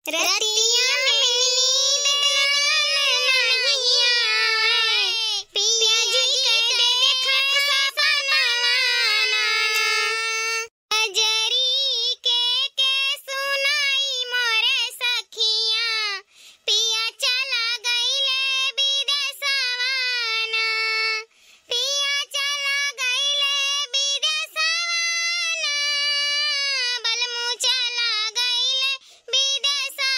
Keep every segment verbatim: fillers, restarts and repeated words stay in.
रतिया में नींद नाहीं आवे, पिया जी के देखा सपनवा ना। कजरी के, के सुनाई मोरे सखिया, पिया चला गइले बिदेसवा ना। पिया चला गइले बिदेसवा ना, बलमू चला गइले बिदेसवा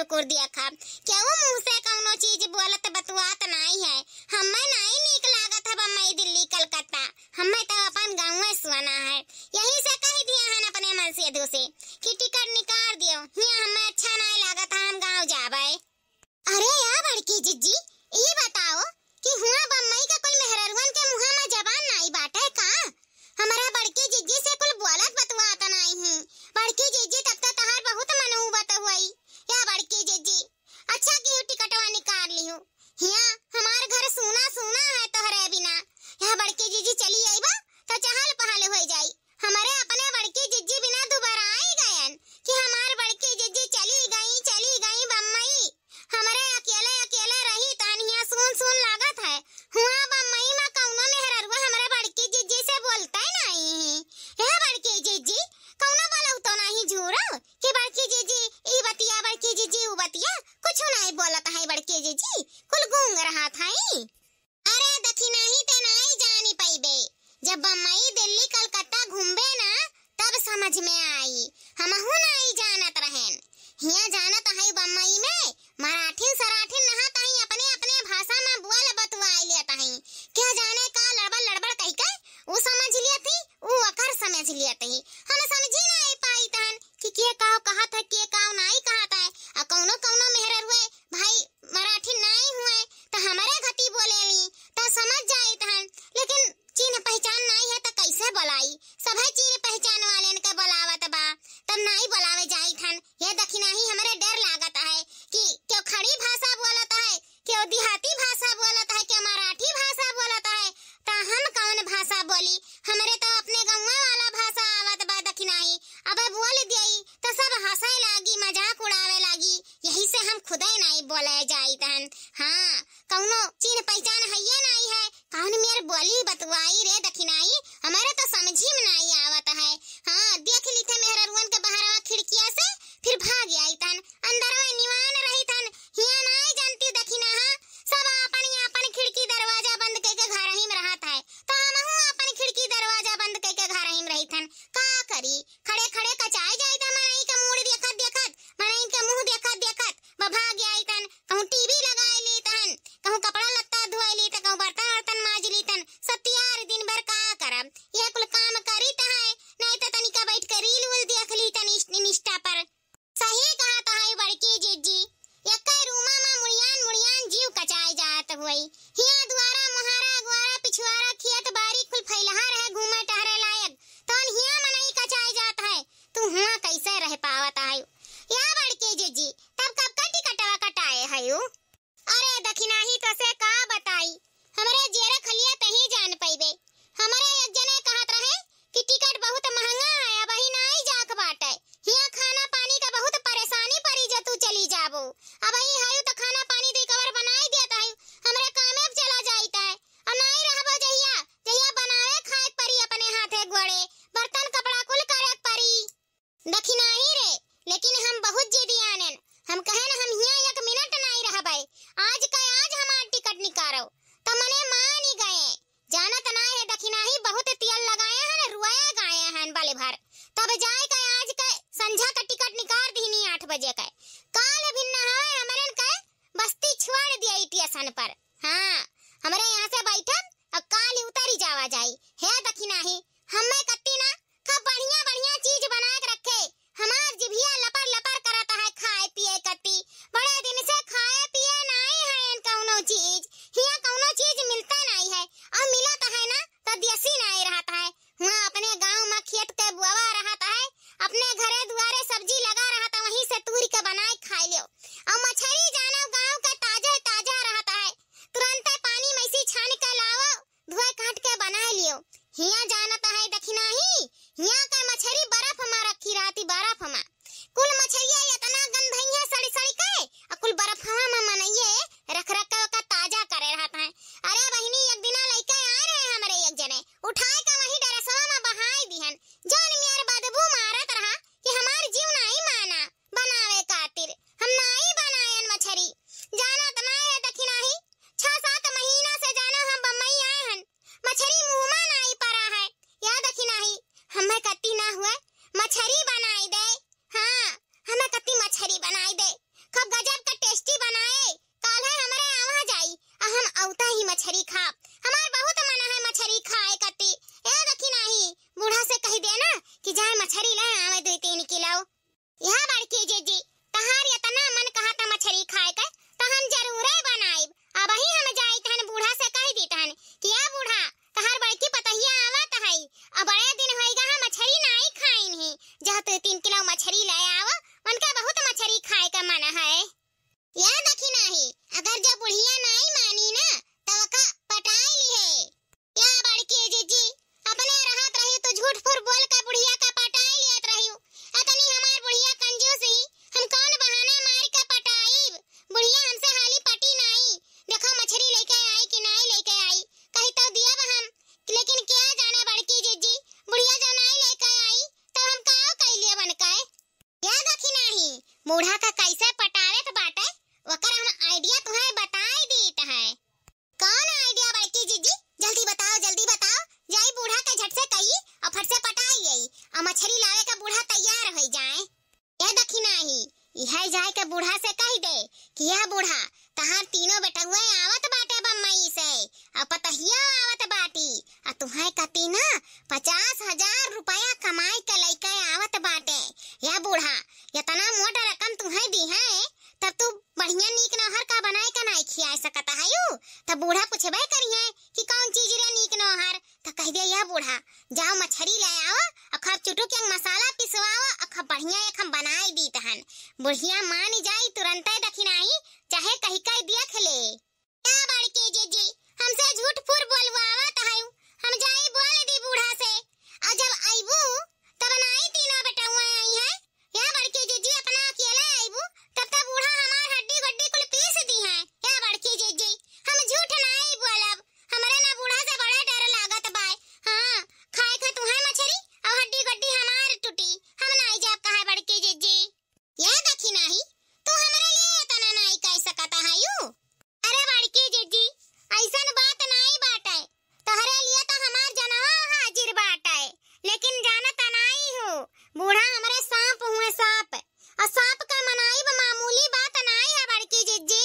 कुकुर देखा, केहू मुँह से कउनो चीज बोलत बतुआत नाई है। हम्मे नाई नीक लागत है बम्बई, दिल्ली, कलकत्ता। हम्मे तो अपन गाँवे सुहाना है। यही से कहि दिया हन अपने मलसेधू से कि टिकट निकार दियो, हियाँ हम्मे अच्छा नाई लागत है, हम गाँव जाबे। अरे या बड़की जिज्जी, ई बताओ कि हुआँ बम्बई का कुल मेहररुअन के मुँहा मा जबान नाई बाटे का? हमरा बड़की जिज्जी से कुल बोलत बतुआत नाई ही। बड़की जिज्जी, तब तो तहार बहुत मनउबत हुई। या बड़की जिज्जी, अच्छा किहू टिकटवा निकार लिहू। हियाँ हमार घर सूना सूना है तोहरे बिना। या बड़की जिज्जी चली अइबा तो चहल पहल होइ जाई। हमरे अपने बड़की जिज्जी बिना दुबराई गयन कि हमार बड़की जिज्जी चली गई, चली गई बम्बई। हमरे अकेले अकेले रही तहन हियाँ सून सून लागत है। हुआँ बम्बई मा कउनो मेहररुआ हमरे बड़की जिज्जी से बोलते नाई ही। हे बड़की जिज्जी, कउनो बोलउ तो नाई झूरो कि बड़की जिज्जी ई बतिया, बड़की जिज्जी ऊ बतिया, कुछ नाई बोलत है बड़की जिज्जी, कुल गूंग रहत है। अरे दखिनाही, ते नाई जानी पइबे। जब बम्बई, दिल्ली, कलकत्ता घूमबे ना, तब समझ में आई। हमहू नाई जानत रहेन। हियाँ जानत हई बम्बई में मराठिन सराठिन नहात हई, अपने अपने भाषा में बोल बतुआई लेत हई। के जाने का लड़बड़ लड़बड़ कहि के ऊ समझ लियत ही, ऊ ओकर समझ लियत ही। हम समझी नाई पाइत हन कि के काव कहत है, के काव नाई कहत है। आ कउनो कउनो मेहररुए भाई मराठी नाई हुए, त हमरे घती बोलेली, त समझ जाइत हन, लेकिन चिन्ह पहचान नाई है, त कैसे बोलाई? सभे चिन्ह पहचान वालेन के बोलावत बा, तब नाई बोलावे जाइत हन। ये दखिनाही, हमरे डर लागत है कि केहू खड़ी भाषा बोलत है, केहू देहाती भाषा बोलत है, केहू मराठी भाषा बोलत है, त हम कौन भाषा बोली? हमरे तो अपने गौवा वाला भाषा आवत बा दखिनाही। अबे बोल दियई, त सब हंसे लागी, मजाक उड़ावे लागी। यही से हम खुदे नाई बोले जाइत हन। हाँ, कउनो चिन्ह पहचान हइये नाई है, कौन मेर बोली बतुआई रे दखिनाही, हमरे तो समझी में नाई आवत है। हाँ, देख लीथे मेहररुअन के बहरवा खिड़किया से, फिर भाग आइत हन, अंदरवा निवान रहित हन, हिया नाई जानती दखिनाहा, सब आपन आपन खिड़की दरवाजा बंद कइके घरही में रहत है, तो हमहू आपन खिड़की दरवाजा बंद कइके घरही में रहित हन। का करी, खड़े खड़े कचाए जाइत है मनई के मूड़ देखत देखत, मनई के मुँह देखत देखत, बभा गया इतन, कहूँ टीवी लगाए ली तहन, कहूँ कपड़ा लत्ता धोए ली त, कहूँ बर्तन वर्तन माज ली तन, सत्यार दिन भर का करब, ये कुल काम करी त है, नहीं त तनिका बैठ के रील उल देख ली तन इंस-, इंस्टा पर। सही कहत हई बड़की जिज्जी, एक्के रूमा मा मुड़ियान मुड़ियान जीव कचाए जात हुई। हिया दुआरा, मोहारा, अगुआरा, पिछुआरा, खेत बारी कुल फैलहा रहे घूमे टहरे लायक, तौन हिया मनई कचाए जात है, तू हुआ कैसे रह पावत आयु? या बड़की जिज्जी, तब कब का टिकटवा कटाए हयू? अरे दखिनाही, तोसे का बताई, हमरे जेरे खलिया तही जान पइबे। हमरे एक जने कहत रहे कि टिकट बहुत महंगा है, अबही नाई जाक बाटे। हिया खाना पानी का बहुत परेशानी परी, जे तू चली जाबो। अबही हयू त खाना पानी दुई कवर बनाई देत हयू, हमरे कामे पे चला जाइत है। और नाई रहबो जहिया, जहिया बनावे खाए परी अपने हाथे गोड़े, बर्तन कपड़ा कुल करे परी। दखिनाही रे, लेकिन हम बहुत जिदियानेन। हम कहेन हम हिया एक मिनट नाई रहबे। आज का आज हमार टिकट निकारो। त मने मानी गए। जानत नाई है दखिनाही, बहुत तेल लगाए हैं, रुआए गाए हैं बले भर। तब जाए का आज का संझा का टिकट निकार दीनी आठ बजे का। काल भिन्न हवे हमरन का बस्ती छोड़ दिया स्टेशन पर। हाँ, हमरे यहाँ से बैठब और काल उतरी जावा जाई। हे दखिनाही, हमें कत्ती ना खूब बढ़िया बढ़िया चीज बना के रखे। हमार जिभिया लपर लपर करत है खाए पिए कत्ती। बड़े दिन से खाए पिए नाई है इन कौनो चीज। हिया कौनो चीज मिलता नाई है। और मिलत है ना तो देसी नाई रहत है। हुआ अपने गाँव मा खेत के बुआवा रहत है, अपने घरे दुआरे सब्जी लगा रहत है, वहीं से तूर के बनाए खाए लियो। और मछरी जानो गाँव के ताजे ताजा रहत है, तुरंते पानी में से छान के लाओ, धोए काट के बनाए लियो। हिया जानत है दखिनाही, हिया के मछरी बर्फ मा रखी रहती, बर्फ मा। कुल मछरिया इतना गंधइया सड़ी सड़ी के, आ कुल बर्फवा मा मनइये रख रख के ओका ताजा करे रहत है। अरे बहिनी, एक दिना लइके आए रहे हमरे एक जने, उठाए के वही डरेसवा मा बहाई दिहन। जौन मेर बदबू मारत रहा कि हमार जीव नाई माना बनावे खातिर। हम नाई यह बड़की जिज्जी, तहार इतना मन कहत मछरी खाए के, त हम जरूरे बनाइब। अबही हम जाइत हन, बूढ़ा से कहि दीत हन कि या बूढ़ा, तहार बड़की पतोहिया आवत हई, अब बड़े दिन होइगा हम मछरी नाई खाइन ही, जा तू तीन किलो मछरी ले आव, उनका बहुत मछरी खाए का मन है। या दखिनाही, अगर जब बुढ़िया नाई मानी ना, त ओका पटाई लिहे। या बड़की जिज्जी, अपने रहत रही तो झूठ फूर बोल के बुढ़िया का पटाई लियत रही। अतनी हमार बुढ़िया कंजूस ही, हम कौन बहाना मार के पटाइब? बुढ़िया हमसे हाली पटी नाई। देखो मछरी लेके आई कि नाई लेके आई, कही तो दियब हम, लेकिन क्या जाने बड़की जिज्जी, बुढ़िया जो नाई लेके आई, तब हम काव कइ लियब उनके? या दखिनाही, बूढ़ा का कैसे पटावेत बाटे, ओकर हम idea तुहें बताई दीत है। कौन idea बड़की जिज्जी? जल्दी बताओ, जल्दी बताओ। जाई बूढ़ा के झट से कही और फट से पटाई आई। और मछरी लावे का बूढ़ा तैयार हो जाए। ए दखिनाही, इहे जाए के बूढ़ा से कहि दे कि या बूढ़ा, तहार तीनों बेटउए आवत बाटे बम्बई से, और पतोहियो आवत बाटी, और तुहें कती ना पचास हजार रुपया कमाई के लइके आवत बाटे। या बूढ़ा, इतना मोट रकम तुहें दिहे, तब तू बढ़िया नीक नौहर का बनाए का नाई खियाए सकत हयू? तब बूढ़ा पूछबे करिहे कि कौन चीज रे नीक नौहर, त कहि दे, या बूढ़ा, जाओ मछरी ले आओ, और खूब चुटुक एक मसाला पिसवाओ, और खूब बढ़िया एक हम बनाई दीत हन। बुढ़िया मान जाई तुरंते दखिनाही, चाहे कहि के देख ले। या बड़की जिज्जी, हमसे झूठ फूर बोलवावत हयू, हम जाई बोल दी बूढ़ा से, और जब अइबू तब नाई तीनों बेटउआ आई है। या बड़की जिज्जी, अपना अकेले अइबू, तब तो बूढ़ा हमार हड्डी गुड्डी कुल पीस दिहे। या बड़की जिज्जी, हम झूठ नाई बोलब, हमरे ना बूढ़ा से बड़ा डर लागत बाय। हाँ, खाए खा तुहें मछरी और हड्डी गुड्डी हमार टूटी, हम नाई जाब कहे बड़की जिज्जी। या दखिनाही, तू हमरे लिए इतना नाई कह सकत हयू? अरे बड़की जिज्जी, ऐसन बात नाई बाटे, तोहरे लिए तो हमार जनवा हाजिर बाटे, लेकिन जानत नाई हो, बूढ़ा हमरे सांप हुए सांप, और सांप का मनाइब मामूली बात नाई है बड़की जिज्जी।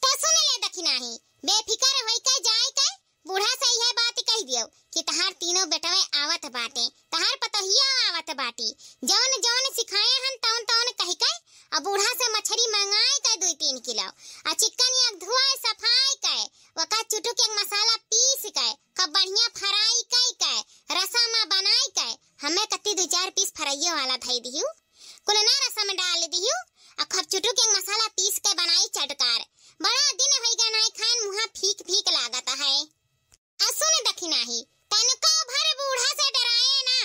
तो सुन ले दखिनाही, बेफिकर होई के जाए के बूढ़ा से यह बात कह दियो कि तहार तीनों बेटवे आवत बाटे, तहार पतोहिया आवत बाटी, जौन जौन सिखाए हन तौन तौन कह के, और बूढ़ा से मछरी मंगाए के दुई तीन किलो, और चिकन एक धोए सफाई के, वका चुटुक एक मसाला पीस के, खूब बढ़िया fry कई के, रसा में बनाई के, हमें कत्ती दो चार piece fryयो वाला धई दिहू। कुल ना रसा में डाल दिहू, आ खूब चुटुक एक मसाला पीस के बनाई चटकार। बड़ा दिन होइगा नाई खाइन, मुहा फीक फीक लागत है। आ सुन दखिनाही, तनको भर बूढ़ा से डराए ना,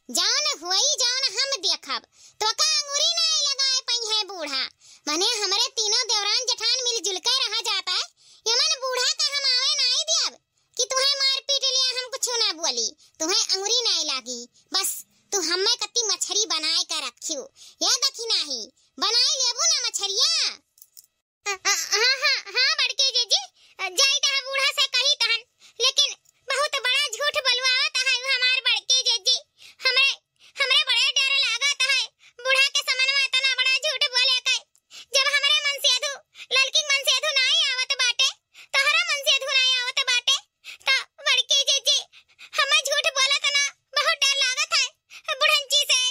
जौन होई जौन हम देखब, तोका अंगुरी नाई लगाए पइहे बूढ़ा। मने हमरे तीनों देवरान जेठान मिलजुल के रहा जात है, यमन बूढ़ा का हम आवे नाई दियब कि तुहें मार पीट लिया हम कुछ ना बोली, तुहें अंगुरी नाई लागी। बस तू हमें कत्ती मछरी बनाए के रखियो, या दखिनाही, बनाए लेबू ना मछरिया? हाँ, हाँ, हाँ, हाँ, बड़की जिज्जी, जाई तह बूढ़ा से कही तहन, लेकिन बहुत बड़ा झूठ बोलवावत है हमार बड़की जिज्जी। हमरे, हमरे बड़े डर लागत है, बूढ़ा के समनवा इतना बड़ा झूठ बोले के। जब हमरे मन से अधू, ललकी मन से अधू नाई आवत बाटे, तोहरा मन से अधू नाई आवत बाटे, तो बड़की जिज्जी, हमें झूठ बोलत ना बहुत डर लागत है बुढ़ंची से।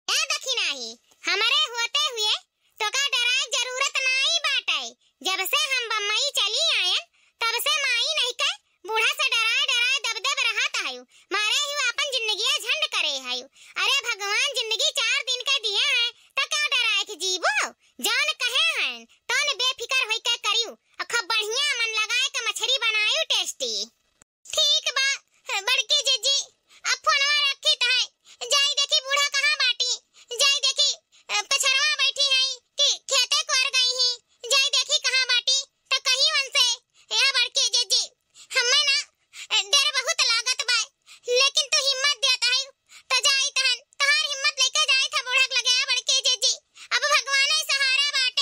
ए दखिनाही, हमरे होते हुए तोका डराए जरूरत नाई बाटे। जब से हम बम्बई चली आयन, तब से माई नहीं के बूढ़ा से डराए डराए दब दब रहत हयू। मारे ही वो अपन जिंदगिया झंड करे हयू। अरे भगवान जिंदगी चार दिन के दिए हैं, त का डराए के जीबू? जौन कहे हैं, तौन बेफिकर होई के करियो। अखा बढ़िया मन लगाए के मछरी बनायू tasty। ठीक बा, बड़की जिज्जी, अब फोनवा रखी त है। जाई देखी बूढ़ा कहाँ बाटी, जाई देखी, अ, पछरवा बैठी है कि खेते कोर गई ही, जाई देखी कहाँ बाटी, त कही उनसे, "ए बड़की जिज्जी, हमें ना, अ, डर बहुत लागत बा, लेकिन तू हिम्मत देत है, त जाई तहन, तहार हिम्मत लेके जाई था बूढ़ा के लगे, ए बड़की जिज्जी, अब भगवान ही सहारा बाटे।"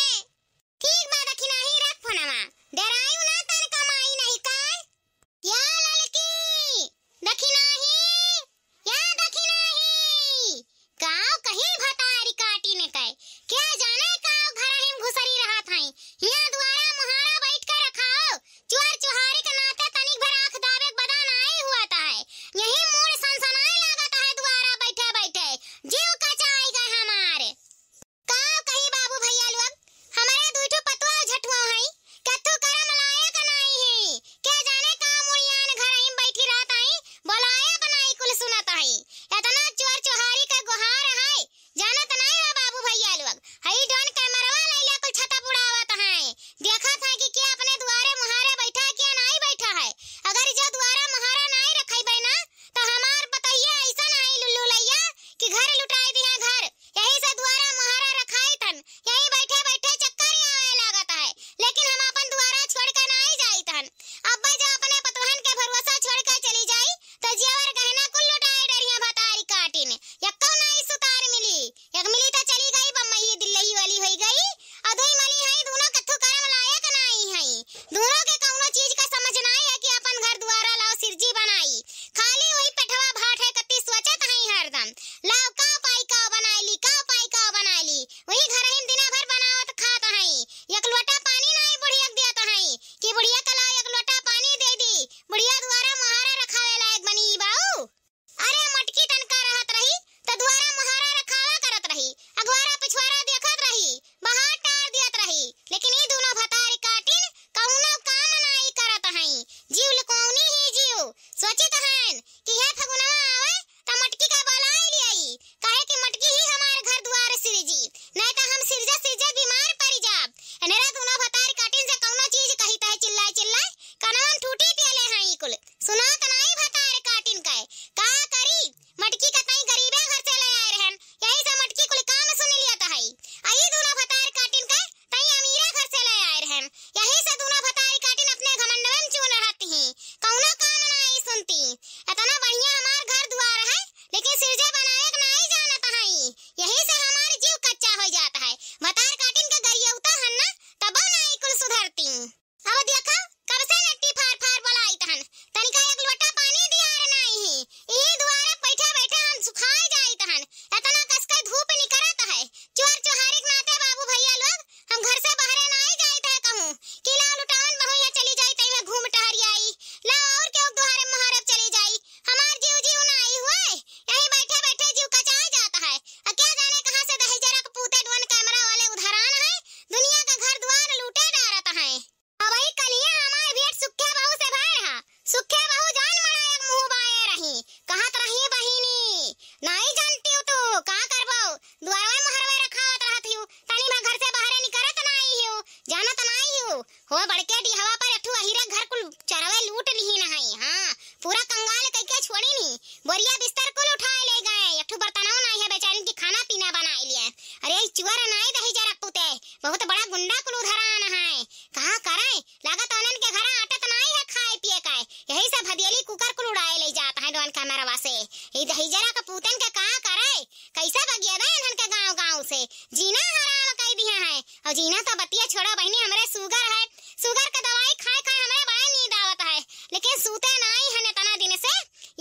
छोड़ा बहिनी, हमरे sugar है, sugar का दवाई खाए खाए हमरे बड़ा नींद आवत है, लेकिन सूते नाई हन एतना दिन से,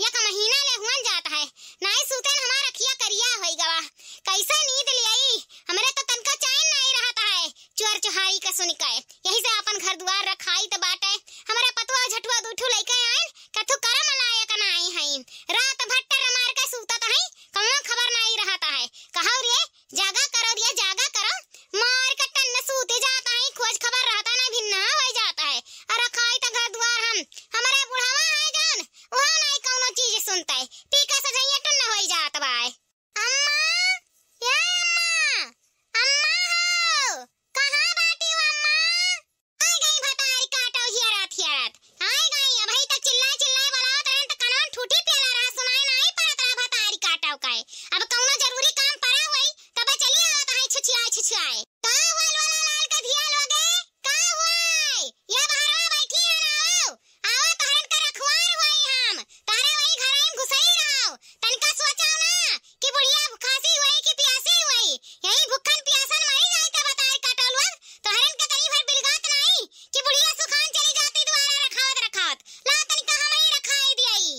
एक महीना ले हुअन जात है, नाई सूते हमार अखिया करिया होई गवा, कैसे नींद लियाई, हमरे तो तनका चैन नाई रहत है, चुअर चुहारी का सुन के, यही से अपन घर दुआर रखाई त बाटे, हमरे पतुआ झटुआ दू ठू लइके आइन, कथू करम लायक नाई हईन, रात भर टर मार के सूतत हई, कौनो खबर नाई रहत है, कहौ रे, जागा करो रे, जागा करो। मार के टन्न सूते जात हई, खोज खबर रहत है, ना भिन्ना होइ जात है। अरे खाई त घर दुआर हम, हमरे बुढ़ावा है जान, उहाँ नाई कौनो चीज सुनत है। पी के सजैया टन्न होइ जात बाय। अम्मा, ए अम्मा, अम्मा हो, कहाँ बाटी हो अम्मा? आइ गई भतारी काटो हियरत हियरत। आइ गई, अबही तक चिल्लाए चिल्लाए बोलावत रहन त कनवा में ठूठी पियला रहा, सुनाई नाई पड़त रहा भतारी काटो के। अब कौनो जरूरी काम पड़ा होई, तबे चली आवत हई छुछियाए छुछियाए। का हुआ लोला लाल के धिया लोगे? का हुआ? ये बहरवा बैठी है ना, आओ। आवा, तहरन का रखवार हुई हम, तहरे वही घरई में घुसई रहो। तनिका सोचो ना कि बुढ़िया भुखासी हुई कि पियासी हुई, यही भुखन पियासन मरी जाई त बताए काटो लोग। तोहरन के तनी भर बिलगात नाई कि बुढ़िया सुखान चली जाती दुआरा रखावत रखावत। ला तनिका हमई रखाई दियाई।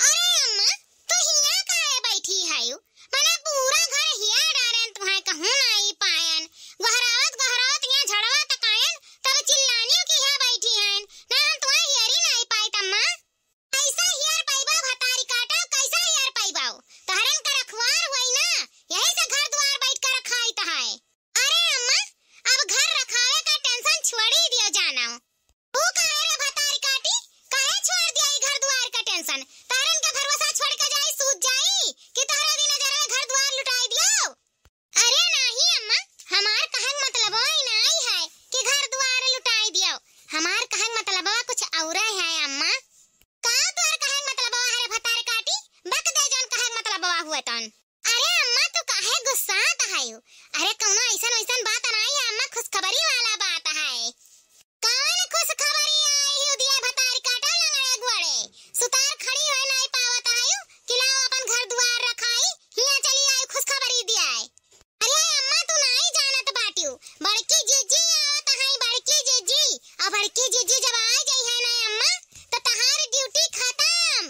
अरे अम्मा, तू हियां काहे बैठी हयू? मने पूरा घर हिया डारेन, तुहां कहूं नाई पायन। गोहरावत गोहरावत हियां झड़वा तक आयन, तब चिल्लानियो कि हियां बैठी हयन। ना हम तुहां हियरी नाई पाइत अम्मा। कैसा हियर पैबा भतारी काटा, कैसा हियर पैबा? तहरन का रखवार हुई ना, यही से घर दुआर बैठ कर रखाइत है। अरे अम्मा, अब घर रखावे का tension छोड़ी दियो जानो। तू काहे रे भतारी काटी, काहे छोड़ दिया ई घर दुआर का tension? तहरन के भरोसा छोड़ के जाई, सूत जाई कि तहरे दिन नजर में घर दुआर लुटाई दियो? अरे नाही अम्मा, हमार कहक मतलब ई नाई है कि घर दुआर लुटाई दियो। हमार कहक मतलब कुछ और है अम्मा। का तोर कहक मतलब है रे भतारी काटी? बक दे जौन कहक मतलब हुए तौन। अरे अम्मा, तू काहे गुस्सात हयू? अरे कौनो ऐसन वैसन बात नाई है अम्मा, खुशखबरी वाला बात है। कौन खुशखबरी आई है उदिया भतारी काटा लंगड़े गुअड़े? सुतार खड़ी होए नाई पावत हयू कि लाओ अपन घर दुआर रखाई, हियां चली आई खुशखबरी दियाए। अरे अम्मा, तू नाई जानत बाटियो, बड़की जीजी आवत हई, बड़की जीजी। अब बड़की जीजी जब आ जाई है ना अम्मा, तो तहार duty खत्म।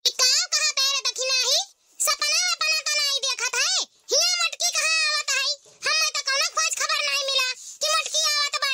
ई का कहत है रे दखिनाही? सपना वपना त नाई देखत है? हियां मोटकी कहाँ आवत है? हमें त कौनो खोज खबर नाई मिला कि मोटकी आवत बा।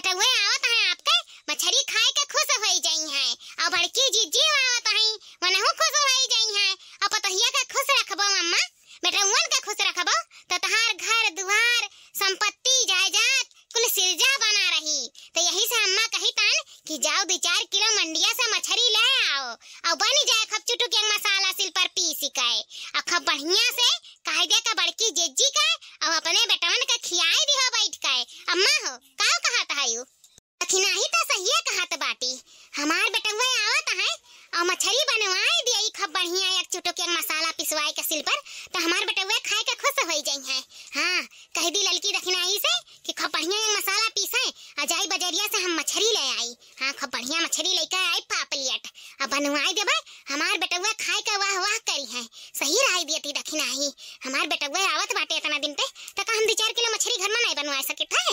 बेटउए आवत हैं आपके मछरी खाए के खुश होई जइहैं, अउर बड़की जिज्जी आवत हैं, वनहु खुश होई जइहैं, अउर पतोहिया के खुश रखबो अम्मा, बेटउअन के खुश रखबो, त तहार घर दुआर, संपत्ति, जायदाद, कुल सिरजा बना रही। त यही से अम्मा कही तन कि जाओ दुइ चार किलो मंडिया से मछरी ले आओ, अउर बनि जाए खूब चुटुक एक मसाला सिल पर पीसि के, अउर खूब बढ़िया से कहि दे का बड़की जिज्जी के, अउर अपने बेटवन के खियाई दिहो बैठ के। अम्मा हो, का कहत हयू? दखिनाही त सहिए कहत बाटी, हमार बेटउए आवत हैं, अउर मछरी बनवाई दियई खूब बढ़िया एक चुटुक एक मसाला पिसवाई के सिल पर, त हमार बेटउए खाए के खुश होई जइहैं। हाँ, कहि दी ललकी दखिनाही से कि खूब बढ़िया एक मसाला पीसैं, अउर जाई बजरिया से हम मछरी ले आई। हाँ, खूब बढ़िया मछरी लइके आई पापलेट, अउर बनवाई देबे, हमार बेटउए खाए के वाह वाह करिहैं। सही राय दियती दखिनाही, हमार बेटउए आवत बाटे एतना दिन पे, त का हम दुइ चार किलो मछरी घर में नाहीं बनवाए सकित है?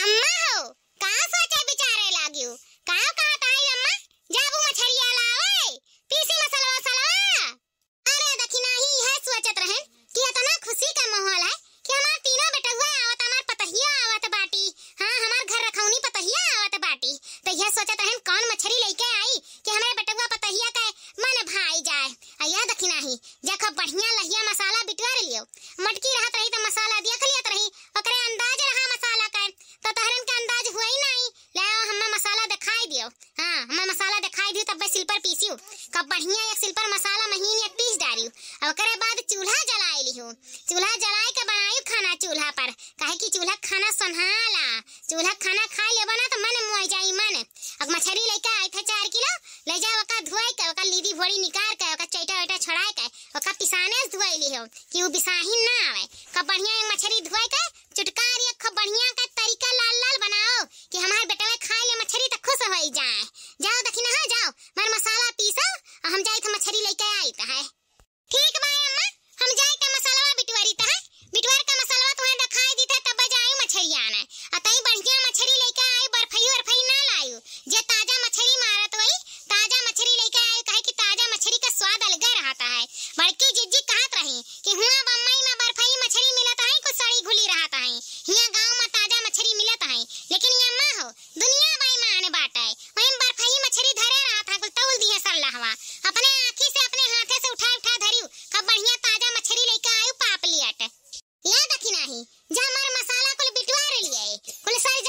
अम्मा हो, का सोचे बिचारे लागिउ? का कहत हई अम्मा? जाबू मछरिया लावे, पीसी मसलवा सलवा। अरे दखिनाही इहे सोचत रहेन कि एतना खुशी का माहौल है कि हमार तीनों बेटउआ आवत, हमार पतोहिया आवत बाटी, हाँ, हमार घर रखौनी पतोहिया आवत बाटी, त इहे सोचत रहेन कौन मछरी लइके आई कि हमरे बेटउआ पतोहिया के मन भाई जाए। अ या दखिनाही, जा खूब बढ़िया लहिया मसाला बिटवार लियो, मटकी रहत रही त मसाला देख लियत रही, ओकरे अंदाज रहा मसाला के, त तहरन के अंदाज हुआ ही नाहीं। ले आओ, हम्मे मसाला देखाई दियो। हाँ, हम्मे मसाला देखाई दियो, तब्बे सिल पर पीसियो। खूब बढ़िया एक सिल पर मसाला महीन एक पीस डारियो। अउर ओकरे बाद चूल्हा जलाए लिहो। चूल्हा जलाए के बनायु खाना चूल्हा पर, काहे कि चूल्हा के खाना सोन्हाला। चूल्हा के खाना खाए लेबो ना त मन मोह जाई मन। अब मछरी लइके आए थे चार किलो, ले जाओ ओका धोए के, ओका लीदी भोड़ी निकार के, ओका चैटा वैटा छोड़ाए के, ओका पिसाने से धोए लिहो कि उ बिसाहिन ना आवे। खूब बढ़िया एक मछरी धोए के, चुटकार एक खूब बढ़िया का तरीका लाल लाल बनाओ कि हमार बेटवे खाए ले मछरी त खुश होई जाए। जाओ दखिनहा जाओ, मार मसाला पीसो, अउर हम जाइत ह मछरी लइके आइत है। ठीक बा अम्मा, हम जाइत ह मसालवा बिटवरी त है, बिटवर का मसालवा तुहें देखाई दीत है, तब जाई मछरी आने। अ तई बढ़िया मछरी लइके आई, बर्फई वर्फई ना लायू, जे ताजा मछरी मारत होई, ताजा मछरी लइके आई, काहे कि ताजा मछरी का स्वाद अलगे रहत है। बड़की जिज्जी कहत रही कि हुआं बम्बई में बर्फई मछरी मिलत है, कुछ सड़ी घुली रहत है, हियां गांव में ताजा मछरी मिलत है। लेकिन ये अम्मा हो, दुनिया बेईमान बाटे, वहीं बर्फई मछरी धरे रहत है, कुल तौल दिहे सल्लहवा, अपने आँखी से, अपने हाथे से उठा उठा धरियो, खूब बढ़िया ताजा मछरी लइके आयु पापलेट। या दखिनही, जा मार मसाला कुल बिटवार लिये, कुल सर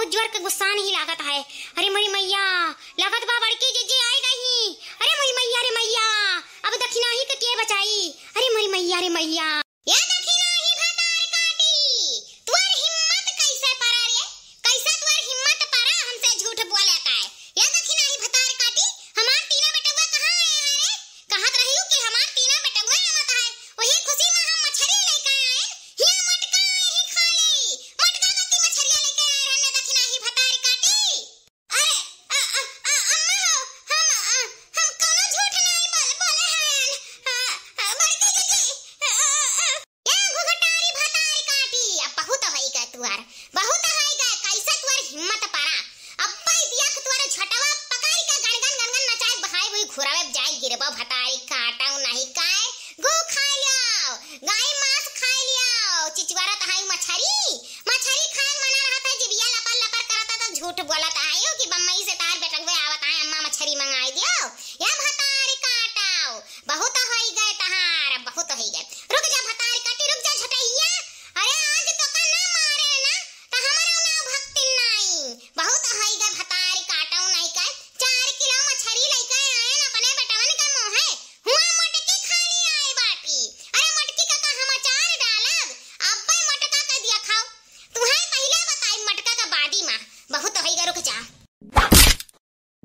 जोर के गुस्सा नहीं लागत है। अरे मोरी मैया, लागत बा बड़की जिज्जी आई गई। अरे मोरी मैया रे मैया, अब दखिनाही के के बचाई? अरे मोरी मैया रे मैया। या दखिनाही भतार काटी, तुअर हिम्मत कैसे परा रे? कैसे तुअर हिम्मत परा हमसे झूठ बोले का है? या दखिनाही भतार काटी, हमार तीना बेटवा कहाँ है रे? कहत रहियो कि हमार तीना बेटवा आवत है, वही खुशी में हम मछरी लेके आए। हिया मटका है, ही खा ले। मटका गति मछरिया लेके आए रहने दखिनाही भतार काटी। अरे, अ, अ, अ, अम्मा हो, हम, अ, हम कौनो झूठ नहीं बोल, बोले हैं। अ, अ, बड़की जिज्जी, अ, अ, अ। या घुघटारी भतार काटी, अब बहुत होई गए तुअर, बहुत होई गए, कैसे तुअर हिम्मत परा। अब पाई दिया कि तुअर झटवा पकड़ के गनगन गनगन नचाए बहाए हुई घुरावे जाए गिरबो भतारी काटो नहीं काय, गो खा लियाओ, गाय मांस खा लियाओ, चिचवारा तहाई मछरी, मछरी खाए मना रहत है, जिबिया लपर लपर करत है, तो झूठ बोलत आयो कि बम्बई से तार बेटवे आवत आए, अम्मा मछरी मंगाई दियो। या भतारी काटाओ, बहुत होई गए तहार, बहुत होई गए। रुक जा भतारी काटी, रुक जा झटैया। अरे आज तो का ना मारे ना, तो हमारा ना भक्ति नाई। बहुत होई गए भतारी काटाओ नहीं का। चार किलो मछरी लेके आए ना अपने बेटवन के मोहे। हुआ मटकी खाली आए बाटी। अरे मटकी का, का हम अचार डालब? अब्बे मटका का दिया खाओ। तुहे पहिले बताई मटका का बादी माँ। बहुत होई गए, रुक जा।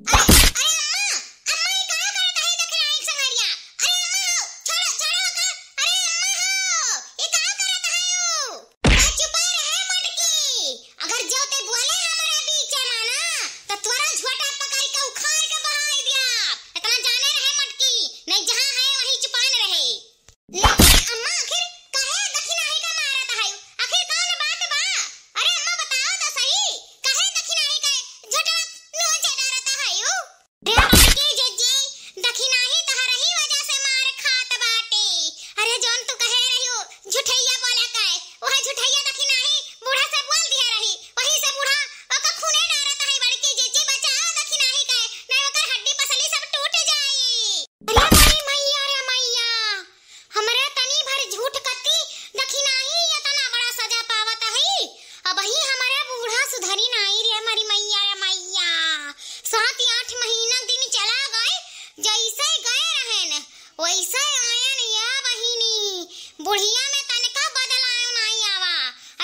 अरे, अरे अम्मा, अम्मा, ये का करत है दखिनाही संगरिया? अरे अम्मा हो, छोड़ो, छोड़ो का। अरे अम्मा हो, ये का करत है यू? ए, चुपा रहे मटकी। अगर जो ते बोले हमारे बीच में ना, तो तोरा झोटा पकड़ के उखाड़ के बहाई दिया। इतना जाने रहे मटकी, नहीं जहाँ है वहीं चुपान रहे। लेकिन अम्मा, आखिर काहे दखिनाही का मारत है? आखिर कौन बात बा? अरे अम्मा, बताओ तो सही, काहे दखिनाही का झोटा नोचे डारत है यू? रे बड़की जिज्जी, दखिनाही तहरही वजह से मार खात बाटे। अरे जौन तू कहे रहियो, झुठैया बोले के, वह झुठैया दखिनाही बूढ़ा से बोल दिया रही, वही से बूढ़ा ओकर खूने डारत है। बड़की जिज्जी बचाओ दखिनाही के, नहीं ओकर हड्डी पसली सब टूट जाई। अरे मोरी मैया रे मैया, हमरे तनी भर झूठ कत्ती दखिनाही इतना बड़ा सजा पावत है। अबही हमरे बूढ़ा सुधरी नाई रे मोरी मैया रे मैया। सात आठ महीना दिन चला गए, जैसे गए रहन वैसे आयन या बहिनी। बुढ़िया में तनका बदलाव नाई आवा।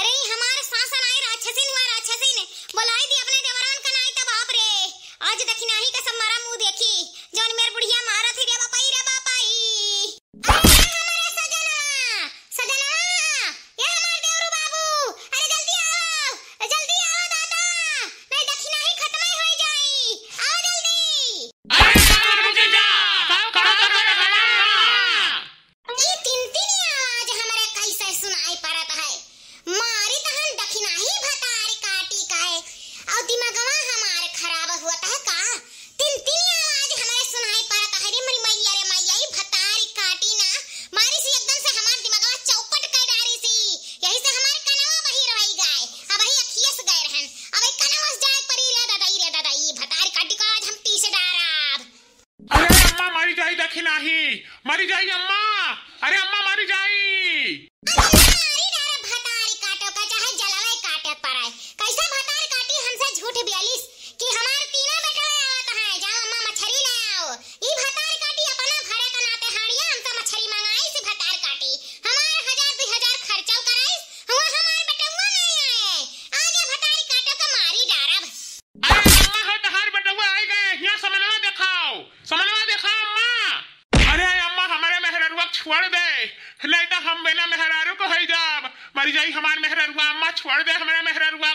अरे ई हमार सास नाई राक्षसिन हुआ राक्षसिन, बोलाई दी अपने देवरान का नाई तो बाप रे। आज दखिनाही का सब मरा मुंह देखी, जौन मेर बुढ़िया मारत ही रे बापाई रे बापाई। अरे हमारा सजनवा, सजनवा, ये हमार देवरू बाबू, अरे जल्दी आओ, जल्दी आओ दादा, नहीं दखिनाही खत्म ही हो जाई, आओ जल्दी। अरे बाबू जीजा, का, का, का, का, का, का, का? ई तीन तीन आवाज हमरे कैसे सुनाई पड़त है? मारी तहन दखिनाही भतार काटी का है, और दिमागवा हमार खराब हुआ था का? तीन तीन आवाज हमरे सुनाई पड़त है रे, मरी मैया रे मैया, ई भतारी काटी ना, मारी सी एकदम से हमार दिमागवा चौपट कर डारी सी, यही से हमार कनवा बहिर होई गए, अब ही अखियस गए रहन, अब ई कनवा से जाए परी रे दादा, ई रे दादा, ई भतारी काटी का आज हम पीस डारब। अरे अम्मा मारी जाई दखिनाही, मारी जाई अम्मा, अरे अम्मा मारी जाई। अरे मारी डारा भतारी काटो का चाहे जलवे काटे पड़े। कैसा भतार काटी हमसे झूठ बियालिस कि हमार तीना बेटवा आवत है, जाओ अम्मा मछरी ले आओ। ई भतार काटी अपना भरे का नाते हाड़िया हमसे मछरी मंगाई से भतार काटी। हमार हजार दुई हजार खर्चा कराई, हुआ हमार बेटवा नहीं आए। आगे भतारी काटो का मारी डारा। अरे अम्मा हो तहार बेटवा आई गए, हिया समनवा देखाओ, समनवा देखाओ अम्मा। अरे अम्मा हमरे मेहररुआ छोड़ दे, नहीं तो हम बिना मेहरारू को हई जाब। मरी जाई हमार मेहररुआ, अम्मा छोड़ दे हमरे मेहररुआ।